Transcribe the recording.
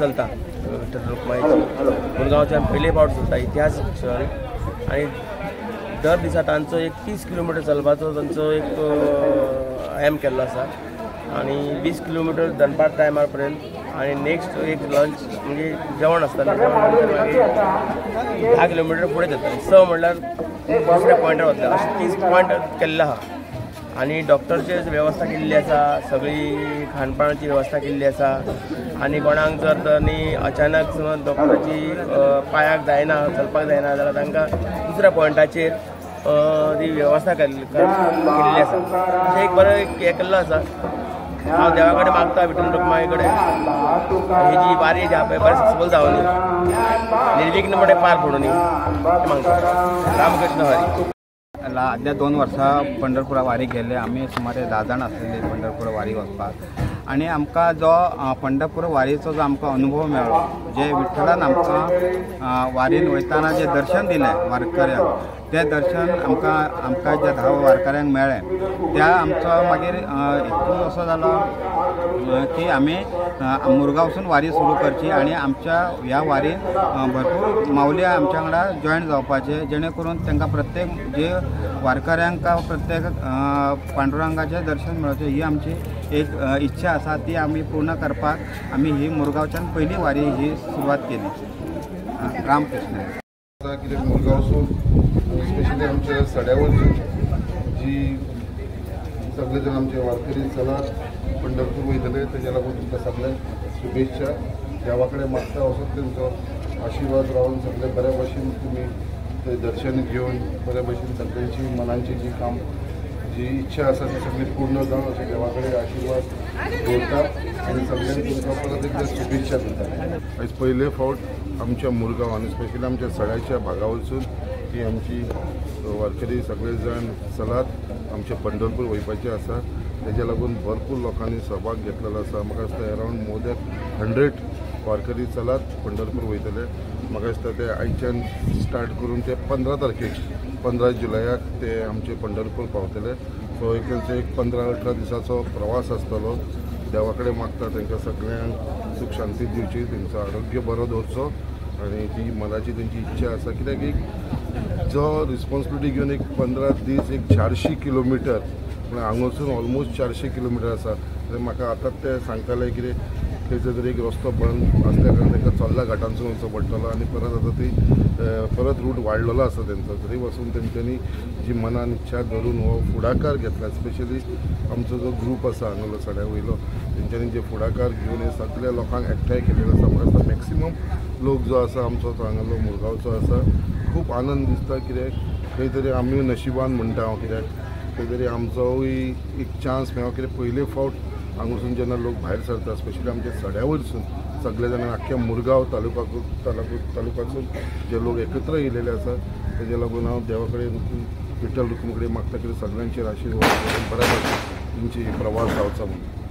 चलता विठ्ठल रुक्माईची मुरगांवच्यान पयले फावट चलता इतिहासीक क्षण. आनी दर दिसा तांचो एक 30 किलोमिटर चलपाचो तांचो एक एम केल्लो आसा आनी 20 किलोमिटर दनपार टायमार पर्यंत आनी नेक्स्ट एक लंच म्हणजे जेवण आसतालें, मागीर 10 किलोमिटर फुडें जाता 6 म्हणल्यार दुसऱ्या पॉयंटार वतले अशें 30 पॉयंट केल्ले आहा. आनी डॉक्टरची वेवस्था केल्ली आसा, सगळी खाणपाणाची वेवस्था केल्ली आसा. आनी कोणाक जर तर न्ही अचानक समज डॉक्टराची पांयाक जायना, चलपाक जायना जाल्यार तांकां दुसऱ्या पॉयंटाचेर ती वेवस्था केल्ली आसा. अशें एक बरें हें केल्लो आसा. हांव देवा कडेन मागता विठ्ठल रुक्माई कडेन ही जी वारी जी आहा पळय बरें सक्सेसफूल जावनी, निर्विघ्नपणे पार पडूनी मागता. रामकृष्ण हरी. आदल्या 2 वर्सां पंढरपुरा वारी गेले आमी, सुमारे 10 जाण आसलेले पंढरपूर वारी वचपाक. आनी आमकां जो पंढरपूर वारीचो जो आमकां अनुभव मेळ्ळो, जे विठ्ठलान आमकां वारीन वयताना जें दर्शन दिलें वारकऱ्यांक, तें दर्शन आमकां आमकां ज्या 10 वारकऱ्यांक मेळ्ळें त्या आमचो मागीर हेतू असो जालो की आमी मुरगांवसून वारी सुरू करची आनी आमच्या ह्या वारीन भरपूर माऊली आमच्या वांगडा जॉयन जावपाचे, जेणे करून तांकां प्रत्येक जे वारकऱ्यांक प्रत्येक पांडुरंगाचें दर्शन मेळचें ही आमची एक इच्छा आसा. ती आमी पूर्ण करपाक आमी ही मुरगांवच्यान पयली वारी ही सुरवात केली. रामकृष्ण. कितें मुरगांवसून स्पेशली आमच्या सड्या वचून जी सगळे जाण आमचे वारकरी चलात पंढरपूर वयतले तेज्या लागून तुमकां सगळ्यांक शुभेच्छा. देवा कडेन मागता असोच तेंचो आशिर्वाद रावन सगळे बऱ्या भशेन तुमी ते दर्शन घेवन बऱ्या भशेन सगळ्यांची मनांची जी काम जी इच्छा आसा ती सगळी पूर्ण जावन अशें देवा कडेन आशिर्वाद दवरता आनी सगळ्यांक तुमकां परत एकदा शुभेच्छा दिता. आयज पयले फावट आमच्या मुरगांव आनी स्पेशली आमच्या सड्याच्या भागा वचून ती आमची वारकरी सगळे जाण चलात आमचे पंढरपूर वयपाचे आसा. तेज्या लागून भरपूर लोकांनी सहभाग घेतलेलो आसा. म्हाका दिसता अरावंड मोर दॅन 100 वारकरी चलात पंढरपूर वयतले. म्हाका दिसता ते आयच्यान स्टार्ट करून ते 15 तारखेक 15 जुलयाक ते आमचे पंढरपूर पावतले. सो एक तांचो एक 15-18 दिसाचो प्रवास आसतलो. देवा कडेन मागता तांकां सगळ्यांक सुख शांती दिवची, तेंचो आरोग्य बरो दवरचो आनी ती मनाची तेंची इच्छा आसा. कित्याक एक जो रिस्पॉन्सिबिलिटी घेवन एक 15 दीस एक 400 किलोमिटर पूण हांगासून ऑलमोस्ट 400 किलोमिटर आसा. म्हाका आतांच ते सांगताले कितें थंयसर तरी एक रस्तो बंद आसल्या कारणान तांकां चोर्ला घाटांसून वचचो पडटलो आनी परत आतां ती परत रूट वाडलेलो आसा तेंचो. तरी वचून तेंच्यांनी जी मनान इच्छा धरून हो फुडाकार घेतला. स्पेशली आमचो जो ग्रूप आसा हांगालो सड्या वयलो तेंच्यांनी जे फुडाकार घेवन हे सगळ्या लोकांक एकठांय केलेलो आसा. म्हाका दिसता मॅक्सिमम लोक जो आसा आमचो तो हांगालो मुरगांवचो आसा. खूब आनंद दिसता कित्याक खंय तरी आमी नशिबान म्हणटा हांव, कित्याक खंय तरी आमचोय एक चान्स मेळ्ळो. कित्याक पयले फावट हांगासून जेन्ना लोक भायर सरता स्पेशली आमच्या सड्या वयरसून सगळे जाण आख्ख्या मुरगांव तालुकासून जे लोक एकत्र येयलेले आसा तेज्या लागून हांव देवा कडेन विठ्ठल रुक्मा कडेन मागता की सगळ्यांचेर आशिर्वाद बऱ्या भशेन तेंची प्रवास जावचो म्हणून.